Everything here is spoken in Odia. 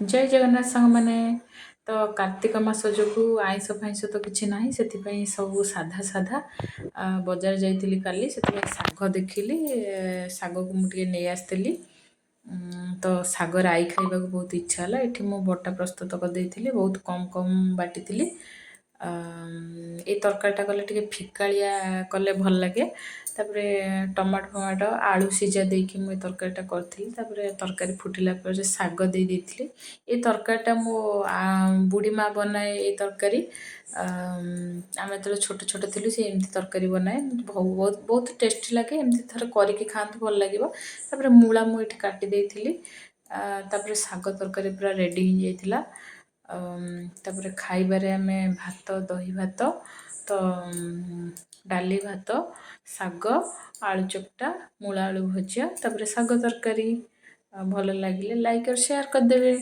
ଜୟ ଜଗନ୍ନାଥ ସାଙ୍ଗମାନେ। ତ କାର୍ତ୍ତିକ ମାସ ଯୋଗୁଁ ଆଇଁଷ ଫାଇଁଷ ତ କିଛି ନାହିଁ, ସେଥିପାଇଁ ସବୁ ସାଧା ସାଧା। ବଜାର ଯାଇଥିଲି କାଲି, ସେଥିପାଇଁ ଶାଗ ଦେଖିଲି। ଶାଗକୁ ମୁଁ ଟିକେ ନେଇ ଆସିଥିଲି। ତ ଶାଗ ରାଇ ଖାଇବାକୁ ବହୁତ ଇଚ୍ଛା ହେଲା। ଏଠି ମୁଁ ବଟା ପ୍ରସ୍ତୁତ କରିଦେଇଥିଲି, ବହୁତ କମ୍ କମ୍ ବାଟିଥିଲି। ଏଇ ତରକାରୀଟା କଲେ ଟିକେ ଫିକାଳିଆ କଲେ ଭଲ ଲାଗେ। ତାପରେ ଟମାଟୋ ଫମାଟୋ, ଆଳୁ ସିଝା ଦେଇକି ମୁଁ ଏ ତରକାରୀଟା କରିଥିଲି। ତାପରେ ତରକାରୀ ଫୁଟିଲା ପରେ ଶାଗ ଦେଇ ଦେଇଥିଲି। ଏ ତରକାରୀଟା ମୋ ବୁଢ଼ୀ ମା ବନାଏ ଏଇ ତରକାରୀ। ଆମେ ଯେତେବେଳେ ଛୋଟ ଛୋଟ ଥିଲୁ, ସେ ଏମିତି ତରକାରୀ ବନାଏ। ବହୁତ ବହୁତ ଟେଷ୍ଟି ଲାଗେ। ଏମିତି ଥରେ କରିକି ଖାଆନ୍ତୁ, ଭଲ ଲାଗିବ। ତାପରେ ମୂଳା ମୁଁ ଏଠି କାଟି ଦେଇଥିଲି। ତାପରେ ଶାଗ ତରକାରୀ ପୁରା ରେଡ଼ି ହେଇଯାଇଥିଲା। ତାପରେ ଖାଇବାରେ ଆମେ ଭାତ, ଦହି ଭାତ, ତ ଡାଲି ଭାତ, ଶାଗ, ଆଳୁ ଚକଟା, ମୂଳା ଆଳୁ ଭଜା, ତାପରେ ଶାଗ ତରକାରୀ। ଭଲ ଲାଗିଲେ ଲାଇକ୍ ଆଉ ସେୟାର କରିଦେବେ।